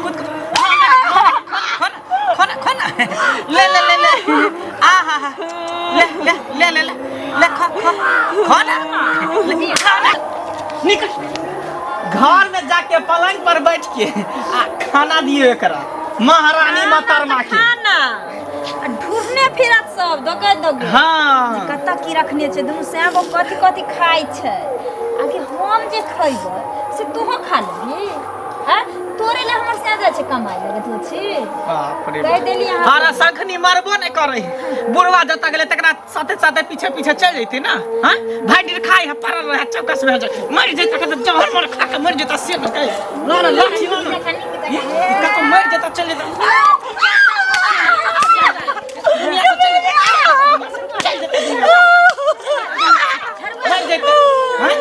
कूद कूद खाना खाना ले ले ले ले आ हा हा ले ले ले ले ले ले खा खा खाना ले, खाना निकल घर में जाके पलंग पर बैठ के आ खाना दियो एकरा महारानी मोहतरमा के खाना आ ढूंढने फिरत सब दगै दगै हाँ कतऽ की रखने छै दुनू सएगो कथी कथी खाइ छै आकि हम जे खैबै से तोहो खा लेबही आँय तोरे लए हमर सएह जाइ छै कमाइ लए तू छी बाप रे कहि देली अहाँ हरा शंखनी मरबो नहीं करे बुढ़वा जतऽ गेलै तकरा साथे साथे पीछे पीछे चल जैते ना हाँ भाई डिर खाई है पड़ल रहे चौकस भए जाए मर जैता के तऽ जहर मर खा के मर जैता से कहे ना ना लाठी ना ना ई कतौ मर जैता चल जैता दुनिया से चल जैता चल जैता दुनिया मर जैता हाँ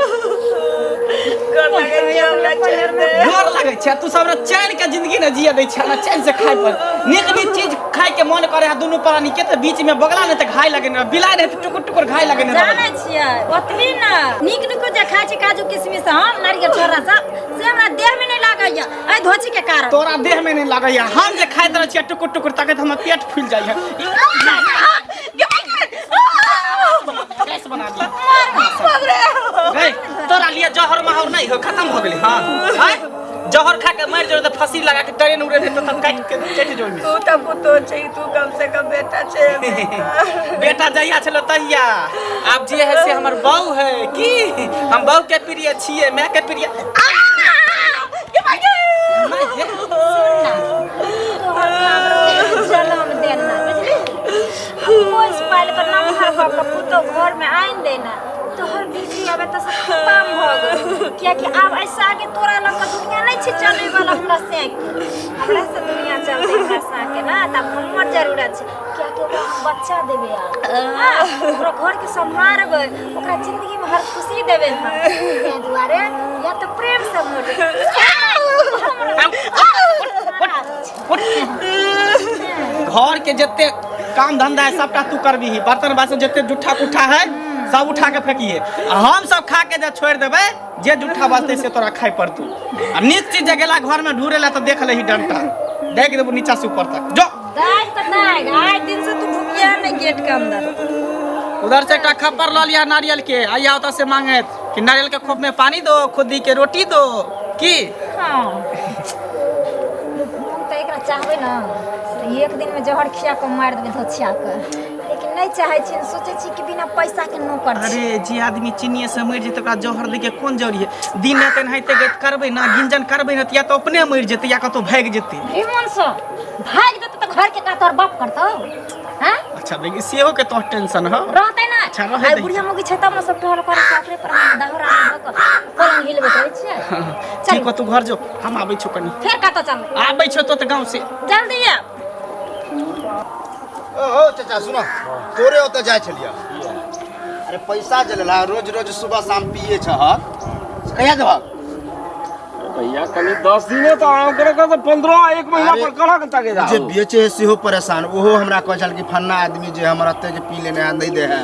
डर लगै छै तू सब चैन के जिंदगी न जिए दै छै ना चैन से खाय पर नीक नीक चीज खाय के मन करे है दुनू प्राणी के तऽ बीच में बगला नहीं तऽ घाय लगे ने बिलाय नहीं तऽ टुकुर टुकुर घाय लगे ने जानै छियै ओतबी ने नीक नीक जे खाइ छी काजू किशमिश हम नारियल छोड़ा सब से हमरा देह में नहि लागैया एहि धोची के कारण तोरा देह में नहीं लागैया हम जे खाइत रहै छियै टुकुर टुकुर तकैत हमर पेट फूलि जाइया गैस बना दिया गई तोरा लिए जहर माहौर नहीं हो खत्म हो गेलै हां आय जहर खा के मर जो त फांसी लगा के ट्रेन उड़े तो तब काट के चढ़ जो तू तऽ पुतोह छै तू कम से कम बेटा छै बेटा जहिया छलो तहिया आब जे है से हमर बहू है की हम बहू के प्रिय छियै माय के प्रिय जलम देना बुझली पोस पाल कर नमहर कऽ के पुतोह घर में आनि देना तोहर बीवी आब एतऽ से खतम भऽ गेल कियाकि आब ऐसे आगे तोरा लग के दुनिया नहि छै चलै वाला हमरा से हमरा से दुनिया चलतै हमरा से के ना तऽ आब हमर जरूरत छै कियाकि ओकरा हम बच्चा देबै आब हाँ, ओकरा घरके सम्हारबै ओकरा जिंदगीमे हर खुशी देबै हम ताहि दुआरे या तऽ प्रेमसँ मरबै घर के जते काम धंधा है सबटा तू करबीही बर्तन बासन जते जूठा कुठा है सब उठा के फेंकिए आ हम सब खा के जे छोड़ देबै जे जूठा बचतै से तोरा खाइ पड़तौ आ नीक चीज जे गेला घर में ढूरे ला तऽ देख लही डंटा देख देबो नीचा से ऊपर तक जो दाग तऽ दाग आइ दिन से तू ढुकिया नहि गेट के अंदर उधर से एकटा खप्पर लऽ लिया नारियल के आइया ओतऽ से मांगैत कि नारियल के खोप में पानी दो खुदी के रोटी दो की हाँ हम तऽ एकरा चाहबै ने तऽ एक दिनमे जहर खिया कऽ मारि देबै धोछिया कऽ लेकिन नहि चाहै छी सोचै छी कि बिना पैसाके नौकर छी अरे जे आदमी चीनिए से मरि जेतै ओकरा जहर दैके कोन जरूरी है दिन राति एनाहिते गति करबै ना गिंजन करबै ना तऽ या तऽ अपने मरि जेतै या कतहु भागि जेतै सँ भागि जेतै तऽ घरके का तोहर बाप करतौ हैं अच्छा देखी सेहो के तोहर टेंशन हो रहतै ना अच्छा, रहै आइ दै। बुढ़िया मौगी छै तब ने सब टहल करै छै ओकरे पर हम दाहुर आदमी भऽ कऽ पलंग हिलबैत रहै छियै चल ठीक हो तू घर जो हम आबै छौ कनी फेर कतऽ चलबै आबै छौ तो तऽ गाँव से जल्दी आब ओ हो चाचा सुनो तोरे ओतऽ जाइ छलियै अरे पैसा जे लेलह रोज रोज सुबह शाम पिए छहक से कहिया देबहक भैया कनी 10 दिने तऽ आराम करे के तऽ 15 एक महीना अरे, पर करऽ के तके जे बेचे है सेहो परेशान ओहो हमरा कहै छल कि फन्ना आदमी जे हमर एते जे पी लेने है नहि दे है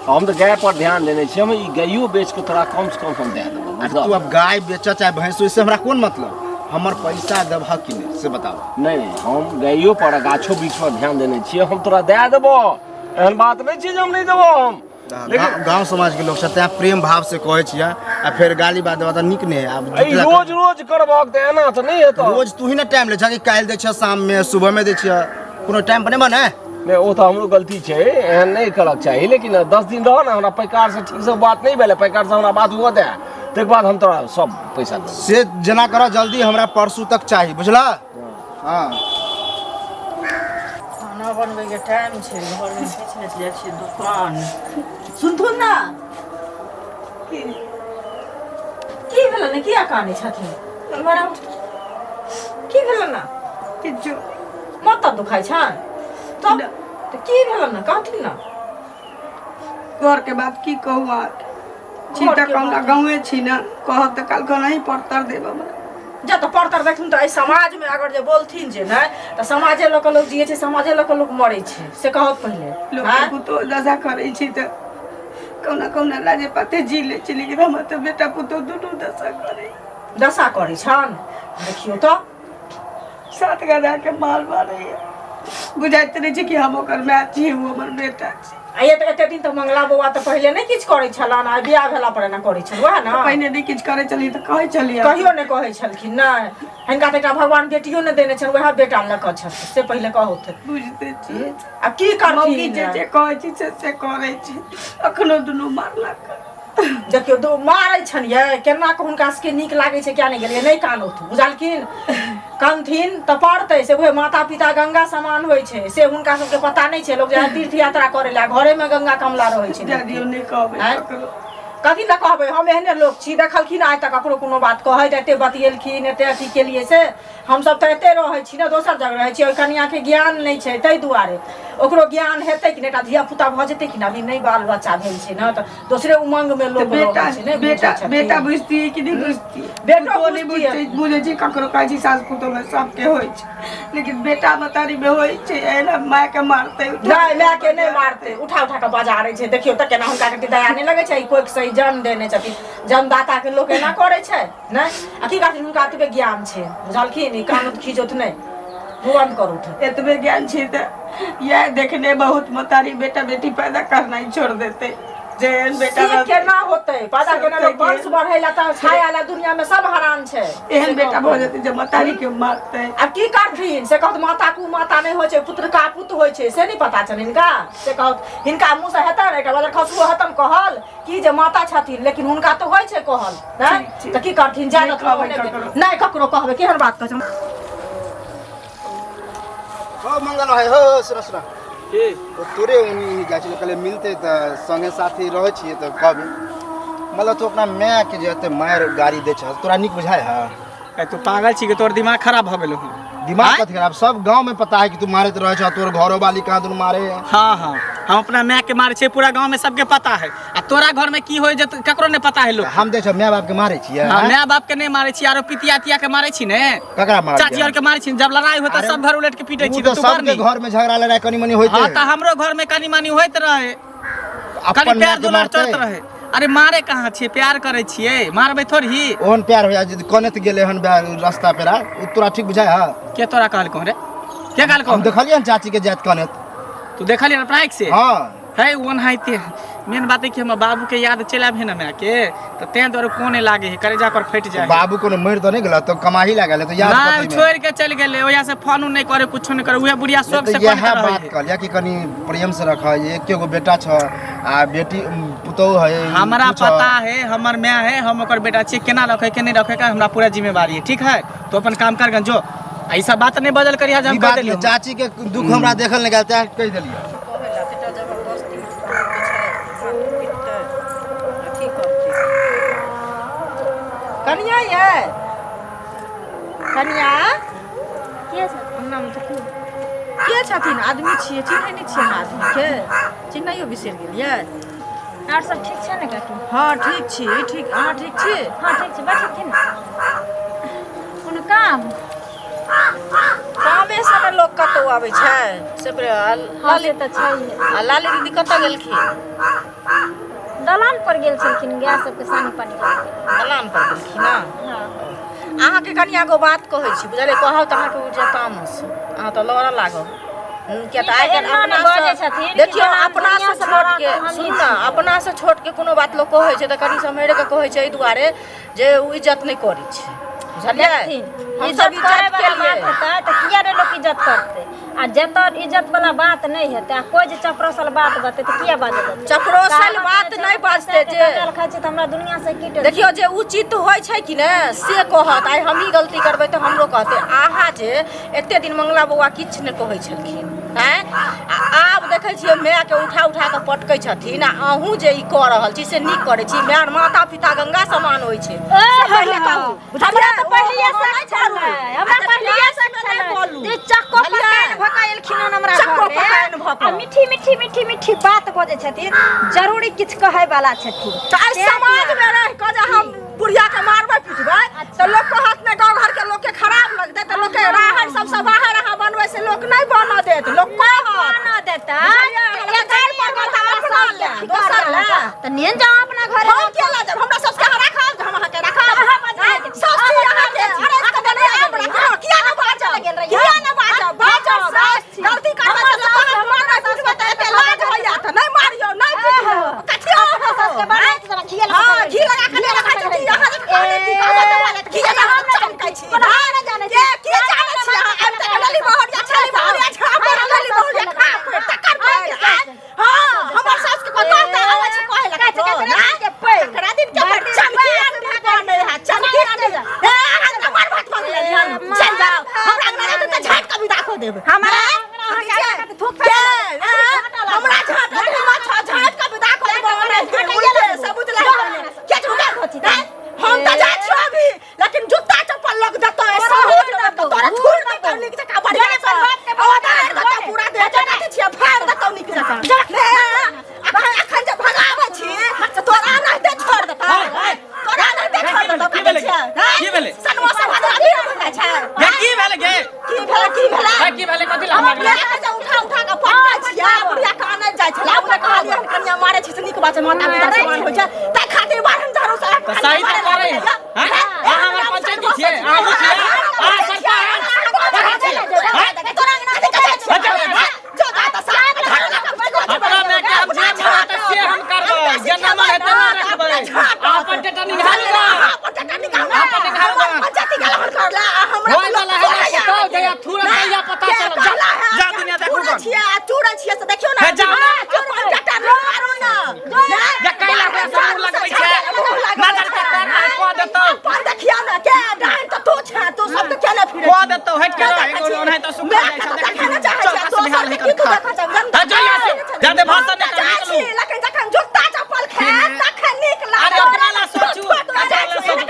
हम तऽ गाय पर ध्यान देने छी हम ई गाइयो बेच के तोरा कम से कम हम दए देबौ अरे बुझलह तू अब गाय बेच चाहे भैंस ओहिसे हमरा कोन मतलब हमर पैसा देबह कि नहि से बताब नहि नहि हम गाइयो पर आ गाछो वृक्ष पर ध्यान देने छियै हम तोरा दए देबौ एहन बात नहि छै जे हम नहि देबौ हम लेकिन गाँव समाज के लोग सब तैं प्रेम भाव से कहै छियै आ फेर गाली बात देबह तऽ नीक नहि आब एहि रोज रोज करबहक तऽ एना तऽ नहि हेतौ रोज तू ही ने टाइम लै छह कि काल्हि दै छियह शाम में सुबह में दै छियह कोनो टाइम पर नहि बने नहि ओ तऽ हमरो गलती छै एहन नहि करक चाही लेकिन 10 दिन रह ने हमरा पैकार से ठीकसँ बात नहि भेलै पैकार से हमरा बात हुअ दे ताहिके बाद हम तोरा सब पैसा देबौ से जेना करह जल्दी हमरा परसू तक चाही बुझलह हाँ खाना बनबैके टाइम छै घरमे किछु नहि जाइ छियै दुकान सुनथुन ने की की भेलै ने किया कानै छथिन इम्हर आउ। की भेलै ने किछु माथा दुखाइ छनि तब तऽ की भेलै ने कहथिन ने घरके बात की कहू अहाँके छी तऽ घरके कहुना बात। गाँवे छी ने कहब तऽ काल्हि खन अहीं पड़तर देब हमरा जा तऽ पड़तर देखथिन तऽ एहि समाजमे अगर जे बोलथिन जे नहि तऽ समाजे लऽ कऽ लोक जियै छै समाजे लऽ कऽ लोक मरै छै से कहत पहिले लोक आँय? पुतोह दशा करै छी तऽ कहुना कहुना लाजे पाते जी लै छी लेकिन हमर तऽ बेटा पुतोह दुनू दशा करै दशा करै छनि देखियौ तऽ सात गधा के माल मारैया बुझाइत नहि छै कि हम ओकर माय छी ओ हमर बेटा छी। आ एते एते दिन तऽ मंगला बौआ तऽ पहिले नहि किछु करै छलन, आ बियाह भेला पर एना करै छल, वएह ने? पहिने नहि किछु करै छलियै तऽ कहै छलियै? कहियो नहि कहै छलखिन। नहि, हिनका तऽ एकटा भगवान बेटियो नहि देने छनि, वएह बेटा लऽ कऽ छथिन, से पहिले कहौथ। बुझते छियै। आब की मौगी करथिन? जे जे कहै छी से से करै छी। अखनो दुनू मारलक। देखियौ, दो मारै छनि यै, केना कऽ हुनका सबके नीक लागै छै किया नहि गेलियै। नहि कानौथ, बुझलखिन? कनथिन तऽ पड़तै से। उहे माता पिता गंगा समान होइ छै, से हुनका सबके पता नहि छै। लोक जाइ तीर्थ यात्रा करै लए, घरेमे गंगा कमला रहै छै। जा दियौ, नहि कहबै आँय? ककरो। कथी लए कहबै? हम एहने लोक छी, देखलखिन आइ तक ककरो कोनो बात कहैत? एते बतियेलखिन, एते अथी केलियै, से हमसब तऽ एते रहै छी ने, दोसर जगह रहै छी। ओहि कनियाके ज्ञान नहि छै, ताहि दुआरे। ओकरो ज्ञान हेतै कि नहि, एकटा धिया पुता भऽ जेतै कि नहि? अभी नहि बाल बच्चा भेल छै ने, तऽ दोसरे उमंगमे तऽ लोक बेटा रहै छै, नहि बेटा बुझै छथिन। बेटा बुझतियै कि नहि बुझतियै? बेटो पुतोह नहि बुझतियै। बुझतै? बुझै छै ककरो कहै छै सास पुतोहमे सबके होइ छै, लेकिन बेटा मतारीमे होइ छै एना मायके मारतै उठा नहि, मायके नहि मारतै, उठा उठा कऽ बजारै छै। देखियौ तऽ केना हुनका कते दया नहि लगै छै? ई कोइक सही जन्म देने छथिन, जन्मदाता के लोक एना करै छै? नहि। आ की करथिन, हुनका एतबे ज्ञान छै, बुझलखिन? ई कानून खींचौथ नहि, मुँह बंद करूथ। एतबे ज्ञान छै तऽ इएह देखने बहुत मतारी बेटा बेटी पैदा करनाइ छोड़ देतै, जे एहन बेटा से रहतै। केना होतै पैदा? केना लोक वंश बढ़ै ला तऽ छाया ला दुनिया में सब हरान छै। एहन बेटा भऽ जेतै जे मतारी के मारतै। आब की करथिन से कहत, माता कु माता नहि होइ छै, पुत्र का पुत होइ छै, से नहि पता छनि हिनका? से कहत, हिनका मुँह से हेतनि एकटा बजर खसुओ हेतनि कहल कि जे माता छथिन, लेकिन हुनका तऽ होइ छै कहल नहि। ठीक, ठीक। तऽ की करथिन, जाय नहि देथिन, कहबै ओहने ककरो। नहि ककरो कहबै, केहन बात कहै छै? हो मंगल भाइ, हो सुन सुन। की? ओ तोरे ओनी जाइ छलै, कहले मिलतै तऽ संगे साथी रहै छियै तऽ कहबै। मतलब तू अपना मायके जे एते मारि गाड़ी दै छह, तोरा नीक बुझाइ है? ए, तू पागल छी कि तोर दिमाग खराब भऽ गेलो हँ? दिमाग आँय? कथी खराब? सब गांव में पता है कि तू मारैत रहै छह, तोर घरो वाली कहाँ दुनू मारे है। हाँ हाँ, हम अपना माय के मारे छियै, पूरा गांव में सबके पता है। आ तोरा घर में की होय जे ककरो नहीं पता है लोग। हम दै छौ माय बाप के मारे छियै? हाँ, आँय? माय बाप के नहीं मारे छी, आरो पितिया तिया के मारे छी ने। ककरा मारे? चाची और के मारे छी। जब लड़ाई होता अरे, सब घर उलट के पीटे उ छी। तऽ तो तू बर सबके नहीं घर में झगड़ा लड़ाई कनी मनी होइते हाँ है। तऽ हमरो घर में कनी मनी होइत रहे, अपन कनी माय प्यार के दुलार मारतै? चलत रहे। अरे मारे कहाँ छियै, प्यार करै छियै, मारबै थोड़ी ही। ओहन प्यार होया जे कनैत गेलै हन रास्ता पेरा, उ तोरा ठीक बुझाइ है? के तोरा कहलकौ रे? के कहलकौ? हम देखलियै हन चाची के जाइत कनैत। तू देखलियै अपना आँखि से? हाँ। है ओनाहिते। मेन बात है कि हमर बाबू के याद चलि आबे ने माय के, तऽ तें दुआरे कोने लागे है, करेजा पर फटि जाए है। बाबू कोनो मरि तऽ नहि गेल? तऽ कमाही लागल है तऽ याद ना, कथी में? छोड़ि के चलि गेलै, ओहिया से फोन नहि करे, कुछो नहि करे, उहे बुढ़िया शौक तऽ से इएह फोन करे बात है। कहलियै कि कनि प्रेम से रख, एके गो बेटा छ आ बेटी पुतोह है। हमरा उ छ। पता है, हमर माय है, हम ओकर बेटा छियै, केना रखे के नहीं रखे के हमरा पूरा जिम्मेवारी है। ठीक है, तो अपन काम कर गन जो, ऐसा बात नहीं बदल करिहा जे ई हम कह बात देलियौ। नहि, चाची के दुख हमरा देखल नहि गेल, तें कहि देलियै। कहै ला तऽ जबरदस्ती में छै, पिटतै आ की करतै? कनिया यै, कनिया। के छथिन? नाम तऽ के छथिन? आदमी छियै, चिन्है नहि छियै हम आदमीके? चिन्हैयो बिसरि गेलियै? आओर सब ठीक छै ने काकी? हँ, ठीक छी, ठीक। अहाँ ठीक छी? हँ, ठीक छी। बैठथिन ने, कोनो काम? कामे से ने लोक कतहु आबै छै से। हँ, से तऽ छैहे। आ लाली दीदी कतऽ गेलखिन? दलान पर गेल छलखिन, गाय सबके सानी पानी करके। दलान पर गेलखिन ने? हँ। अहाँके कनिया एगो बात कहै छी, बुझलियै? कहब तऽ अहाँके उठि जायत तामस, अहाँ तऽ लड़ऽ लागब। किया तऽ ई तऽ आइ काल्हि एना ने अपना बजै सँ छथिन कि देखियौ, जेना अपना दुनिया सँ सँ छोट बड़ा के हमही सुन ने, छी। अपना सँ छोट के कोनो बात लोक कहै छै तऽ कनि सम्हरि कऽ कहै छै, एहि दुआरे जे ओ इज्जत नहि करै छै, बुझलियै? देखथिन, हमसब इज्जत करे इज्जत वाला केलियै। बात हेतै तऽ किया नहि लोक इज्जत करतै? आ जतऽ इज्जत वाला बात नहि हेतै आ कोइ जे चपरसल बात बतै तऽ किया बाजऽ देतै? चपरोसल बात नहि बाजतै जे जे खाइ छै तऽ हमरा दुनिया से की टेंशन? देखियौ, जे उचित होइ छै कि ने से कहत। आइ हमही गलती करबै तऽ हमरो कहतै। अहाँ जे एते दिन मंगला बौआ किछु नहि कहै छलखिन, आँय, आ आब देखै छियै मायके उठा उठा कऽ पटकै छथिन। आ अहूँ जे ई कऽ रहल छी से नीक करै छी? माय माता पिता गंगा समान होइ छै, से पहिले कहू। हमरा तऽ पहिलिये ओ शक नहि करू। छलै, हमरा अच्छा, पहिलिये शक नहि छलै बोलू। जे चक्को बुझलियै? पकाइन भऽ कऽ एलखिन हन हमरा चक्को घरमे पकाइन भऽ कऽ। आ मीठी मीठी मीठी मीठी बात बजै छथिन, जरूरी किछु कहै वाला छथिन। तऽ एहि समाज मे रहि कऽ जे हम बुढ़िया के मारबै पिटबै तऽ लोक कहत ने, गाँव घर के लोक के खराब लगतै, तऽ लोक के राहड़ सबसँ बाहर अहाँ बनबै से लोक नहि बनऽ देत, लोक कहत। बनऽ देतै। बुझलियै? एक गारि आदमी पर हमरा अपना सबके ले, फिकर दोसर ले। रहत। तऽ नेन जाउ अपना घरे। हम के लऽ जायब? हमरा सबके अहाँ राखब जे हम अहाँके राखब? अहाँ बजबै। सब चीज अहाँके। अरे, अहाँ तऽ बजबै। हमरा किया नहि बाजब? गेल रहियै। जानै के की जानै छी अहाँ आबि तक लली बहरिया छली बहरिया छा पर लली बहरिया खा पर तकर पर हां हमर सास के कत त आबै छै कहे लगा तकरा दिन के पर चमकी अंडा बनै है चमकी अंडा ए अहाँ त मार भात बन लेली हन चल जाओ हमरा अंगना रहतै त झाट के विदा कऽ देब हमरा हैं? अंगना अहाँके आगा के थूक के फेंक हमरा झाट हमरा झाट के विदा कऽ देब उल्टे सबूत ला के झूठा हैं? हम त जाइ छियो अभी लेकिन जूता चप्पल लग देतो ए सबूत देतो तोरा थूर देतो नीक जकाँ बढ़िया से अवतार देतो पूरा देह जकाँ छियै फाड़ देतो नीक जकाँ ने अखन अखन जे भगाबै छी से तोरा नहिते छोड़ देतो तोरा नहिते छोड़ देतो की भेलै? की भेलै? सनवा सब आदमी भगा छै गे की भेलै गे की भेलै की भेलै हे, की भेलै कथी लए हम हमरा अपने के जे उठा उठा के पटकै छियै बुढ़िया के आनल जाइ छलै ओकरा कहलियै हन कनिया मारै छै से नीक बात छै माता पिता समान होइ छै ताहि खातिर बारहम झाड़ू से तऽ सही तऽ करै है हैं? अहाँ हमर पंचायती छियै अहाँ मुखिया अहाँ सरपंच अपना माय के हम जे मन हेतै से हम करबै जे न मन हेतै ना रखबै अपन टेटा निघालू ना होय वाला है ना पुतौ जहिया थूरत तहिया पता चलत जा जा दुनिया देखू कन हे जाओ ना जे कैला ओकरा से मुँह लगबै छै नजर के कर आ कऽ देतौ देखियौ ना के डाइन तऽ तू छै तू सब तऽ केने फिरै कऽ देतौ हटि के रह एगो ओनाहिते सुखा जाइ छै देखै देखै छी चाहै चल छै कस बिहार दोसर है के की तू खा देखै छै तऽ जो यहाँ से जादे भाषण नहि कर जाइ छी निकलू लेकिन जखन जूता चप्पल खायब तखन नीक लागत अरे अपना ला सोचू अपना ला सोचू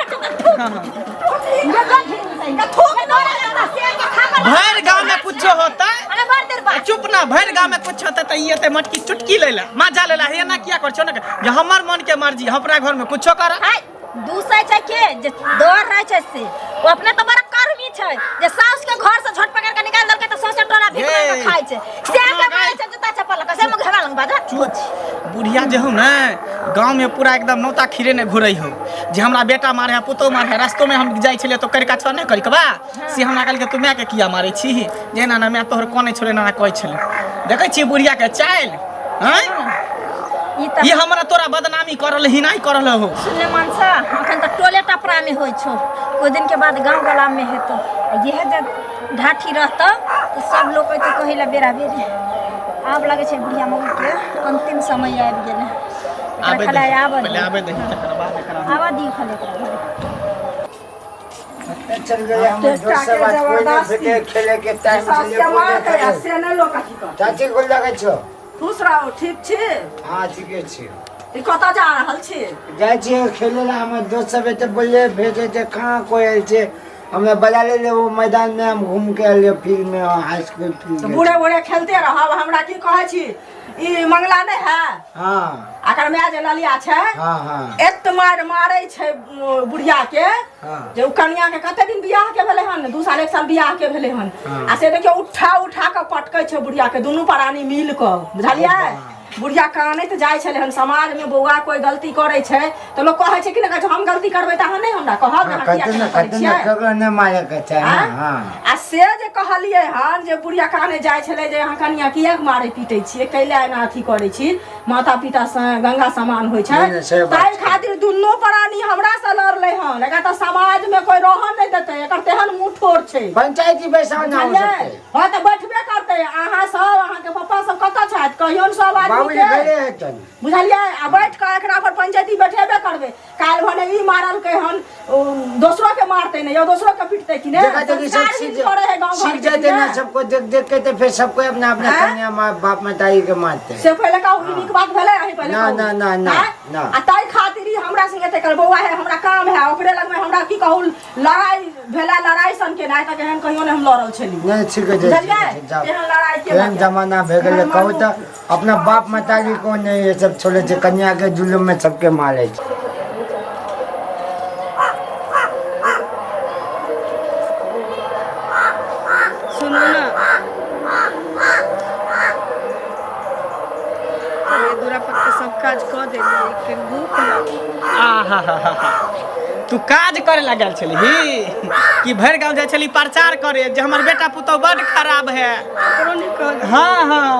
भरि गाँव में कुछो होता अरे भर देर बाद चुप ना भरि गाँव में कुछ होता तऽ ई एते मटकी चुटकी लै ला मजा ले ला हे ना किया कर छो ना जे हमर मन के मर्जी हम अपना घर में कुछो कर हाय दूसै छै के जे डर रहै छै से ओ अपने तऽ बड़ा कर्मी छै जे साउस के घर से झट पकड़ के निकाल देलकै तऽ सौंसे टोला भीख मांगि के हे, खाइ छै चुप से ना के गाय। मारै छै जूता चप्पल लऽ कऽ से मुँह घेरा लग बाजा बुढ़िया जे हो ने गाँव में पूरा एकदम नौता खीरे ने घुरै हो जे हमरा बेटा मारे है पुतोह मारे है रस्तो में हम जाइ छलियै तो करिका छौ नहि करिकबा से हमरा कहलकै तू मायके किया मारै छी जे ना ना माय तोहर कोने छोड़े ना कहै छलै देखै छियै बुढ़िया के चालि आँय ई तऽ ई हमरा तोरा बदनामी करल ही नहीं करल हो सुनले मनसा अखन तऽ टोले टपरा में होइ छौ कुछ दिन के बाद गाँव गला में हेतौ आ इएह जब ढाठी रहतौ तऽ सब लोक अयतौ कहै लए बेरा बेरी आब लगै छै बुढ़िया मौगी के अंतिम समय आबि गेलै एकरा आबे खाली दही आबऽ पहिले दियौ आबे दही तकर बाद एकरा आबऽ दियौ खाली एकरा घरे। चल गए हमर दोस्त सब आज कोई नहीं भेटे खेले के टाइम सास छलै के कोई मार नहीं के खेले। से नहि लोक अथी करतै चाची गोल लगै छौ खुश रहू ठीक छी हाँ ठीके छी ई कतऽ जा रहल छी जाइ छियै खेले ला हमर दोस्त सब एते बोलले भेजे छै कहाँ कोई आयल छै हमरा बजा ले वो मैदान में हम घूम के एलियै फील्ड में हाई स्कूल फील्ड तऽ बूढ़े बूढ़े खेलते रहब हमरा की कहै छी ई मंगला नहि है हाँ एकर माय जे ललिया छै हाँ हाँ एत मार मारै छै बुढ़िया के हाँ। जे उ कनिया के कते दिन बियाह के भेलै हन 2 साल 1 साल बियाह के भेलै हन हाँ। आ से देखियौ उठा उठा के पटकै छै बुढ़िया के दुनू प्राणी मिल के बुझलियै बुढ़िया कानैत जाइ छलै हन समाज में बौआ कोई गलती करै छै तऽ लोक कहै छै कि नहि कहै छै हम गलती करबै तऽ अहाँ नहि हमरा कहब जे हाँ, अहाँ किया कहते ना केना करै कहते ना छियै ककरो नहि मारे के चाही आँय? हाँ आ से जे कहलियै हन जे बुढ़िया काने जाइ छलै जे अहाँ कनिया किएक मारै पीटै छियै कैला एना अथी करै छी माता पिता से गंगा समान होइ छै नहि, नहि, से बात ताहि छै। खातिर दुनू प्राणी हमरा से लड़लै हन एकरा तऽ समाज में कोई रहऽ नहि देतै एकर तेहन मुँह ठोर छै पंचायती बैसाउ ना हो बुझलियै सकते हँ तऽ बैठबे करतै अहाँ सब अहाँके पप्पा सब कतऽ छथि कहियौन सब आदमी बाबूजी के घरे हेतन बुझलियै आ बैठ कऽ एकरा पर पंचायती बैठेबे करबै काल्हि भने ई मारलकै हन ओ दोसरो के मारतै ने या दोसरो के पिटतै कि ने देखा देखी सब संस्कार सीख भी करे है गाँव सीख घर के जाते ना ने। सबको देख देख के तो फिर सबको अपना अपना हैं? कन्या माँ बाप माताई के मारते से पहिले कहू ई नीक बात भेलै अहीं पहिले ना, कहू। ना, ना, ना, आँय? ना। आ ताहि खातिर ई हमरा संगे एते कल बौआ है हमरा काम है ओकरे लगमे हमरा की कहू लड़ाई भेला लड़ाई सन के नहि तक एहन कहियो नहि हम लड़ल छली नहीं ठीक है बुझलियै जाओ एहन लड़ाई के केहन जमाना भे गेलै कहू तऽ अपना बाप माताजी को नहीं ये सब छोड़े छै कन्या के जुलूम में सबके मारे छै सुनू ने अरे दूरा पर के सब काज कऽ देलियै लेकिन भूख लागल आहाहाहा। तू काज करे लागल छलही कि भरि गाँव जाइ छली प्रचार करे जे हमर बेटा पुतहु बड खराब है ककरो नहि कहल हाँ हाँ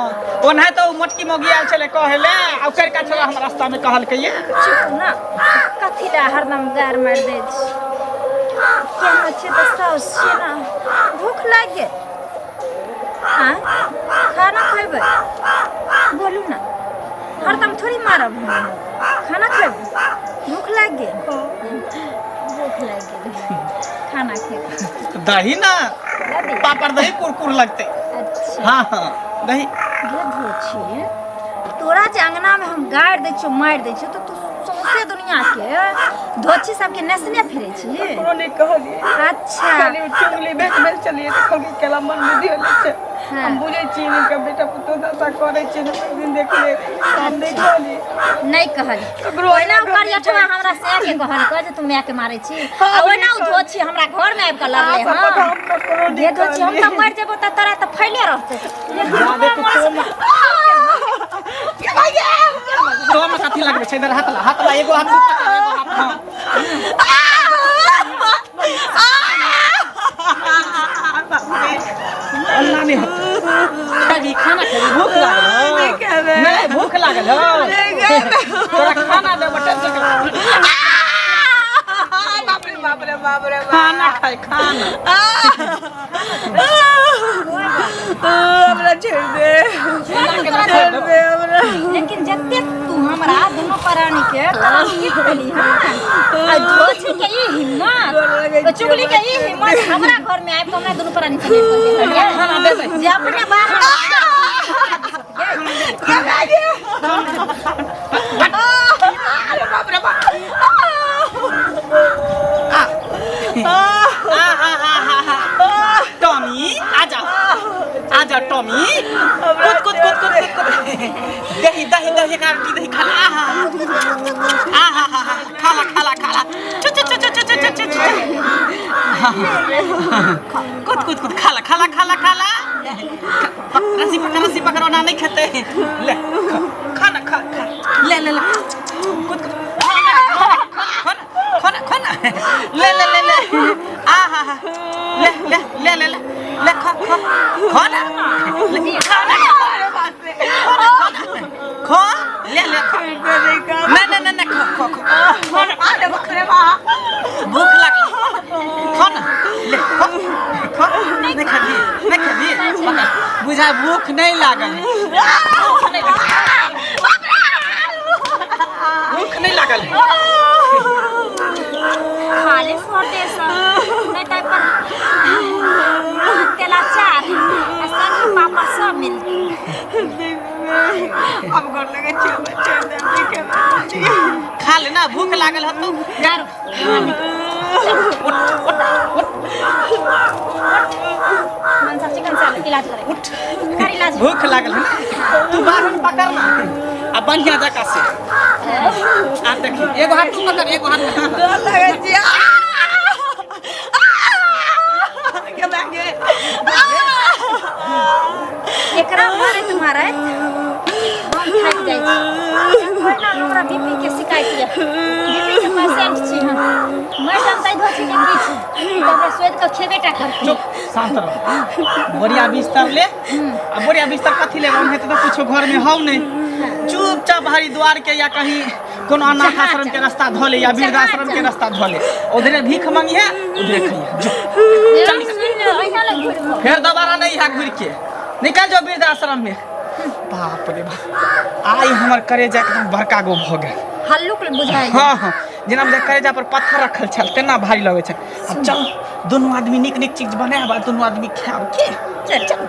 ओनाहि तऽ ओ मोटकी मौगी आयल छलै कहै ले आ ओकर का छला हमर रास्ता में कहलकै ये चुप ना कथी लए हरदम गार मारि दै छी केहनो छियै तऽ साउस छियै ने। भूख लागि गेल? आँय, खाना खयबै? बोलू ने, हरदम थोड़ी मारब हम। खाना खयबै? भूख लागि गेल? भूख लागि गेल, खाना खेबै। दही ना। दऽ दिअ। पापड़ दही कुरकुर लगतै। अच्छा। हाँ हाँ, दही। गे धोछी, तोरा जे अंगना में हम गारि दै छियौ, मारि दै छियौ, तऽ तू सौंसे दुनिया के धोछी सबके नेसने फिरै छी। ककरो नहि कहलियै। अच्छा। खाली ओ चुगली भेट भेल छलियै तऽ कहलकै केला मन बुद्धि होले छै। हम बुझै छियै हिनकर बेटा पुतोह दशा करै छै। हम एक दिन देखले रहियै, हम नहि कहलियै। नहि कहली। ककरो ओहिना अहिना ओकर यठवा हमरा से के कहल कह जे तू माय के मारै छी, आ ओहिना ओ धोछी हमरा घर में आबि कऽ लड़लै। अहाँ सब हँ हम ककरो गे नहि धोछी, हम तऽ कहलियै। मरि जेबो तऽ तोरा तऽ फैले रहतै। जादे तू तो में कथी लगबै छै? इधर हाथ ला, हाथ ला। एगो हाथ तू पकड़, एगो हाथ हम। अल्लाह नहीं होता। खेबी खाना? खेबी? भूख लागल हो? नहीं, भूख लागल हो? तोरा खाना देबो, टेंशन कर। बाप रे बाप रे बाप रे। खाना खाय, खाना। हमरा छोड़ दे, छोड़ दे हमरा। लेकिन जते तू हमरा दुनू प्राणी के तोरा की कहली? हाँ, आ धोछी के ई हिम्मत, ओ चुगली के ई हिम्मत, हमरा घर में आबि के हमरा दुनू प्राणी से खाना देबै। जे अपने बाप। अरे बाप रे बाप। आ हा हा हा हा, टॉमी, आ जाओ, आ जाओ टॉमी। कूद कूद कूद कूद कूद कूद। दही दही दही का रोटी दही। खाला, आ हा आ हा हा हा, खाला खाला खाला। चु चु चु चु चु चु चु चु। कूद कूद कूद, खाला खाला खाला खाला। रस्सी पकड़, रस्सी पकड़ो ना, नहीं खेते। ले खाना खा खा, ले ले ले। कूद कूद, खाना खाना खाना, ले ले ले ले। आ हा हा, ले ले ले ले ले ले, खा खा खा ना, ले खाना खा, ले ले खा। नहीं नहीं नहीं, खा खा खा। अरे बाप रे बाप। भूख लागल? खा ना, ले खा खा। नहीं खाबी? नहीं खाबी? बुझा भूख नहीं लागल है, भूख नहीं लागल, भूख नहीं लागल है। खाले छोड़ दे सब, नहीं तो पर तेला चार आ संग पापड़ सब मिलते। हम घर लगे छियै, हमरा छोड़ दे, नहि खेबै। खा ले ना, भूख लागल हतो। गारो। उठ उठ उठ। मनसा चिकन से इलाज करे, उठ। कर इलाज। भूख लागल है ना? तू बाहर पकड़ ना, आ बढ़िया जगह से आ। देखी, एगो हाथ तू पकड़, एगो हाथ। डर लगै छियै के मांगे। एकरा मारैत मारैत हम थाकि जाइ छी। ओहिना हमरा बीपी के शिकायत यऽ, बीपी के पेशेंट छी हम। मरि जाम तै धोछी के की छै तऽ हमरा शोधि कऽ खेबे टा करतै। चुप, शांत रह। बोरिया बिस्तर ले। आ बोरिया बिस्तर कथी लेबै? ओनाहिते तऽ कुछो घर में हौ नहीं। चुपचाप हरिद्वार के या कहीं कोनो अनाथ आश्रम के रास्ता धऽ ले या वृद्धाश्रम के रास्ता धऽ ले। उधरे भीख मांगिहे, उधरे खइहे। जो। चल सुन ले, अहिना लग घुरि कऽ। फिर दोबारा नहीं है, घुर के निकल जाओ वृद्धाश्रम में। बाप रे बाप, आइ हमर करेजा एकदम बड़का गो भऽ गेल। हल्लुक बुझाइ। हाँ हाँ, जेना बुझाइ करेजा पर पत्थर रखल छल, तेना भारी लगै छै। आब चल, दुनू आदमी नीक नीक चीज बनायब आ दुनू आदमी खायब के। चल चल।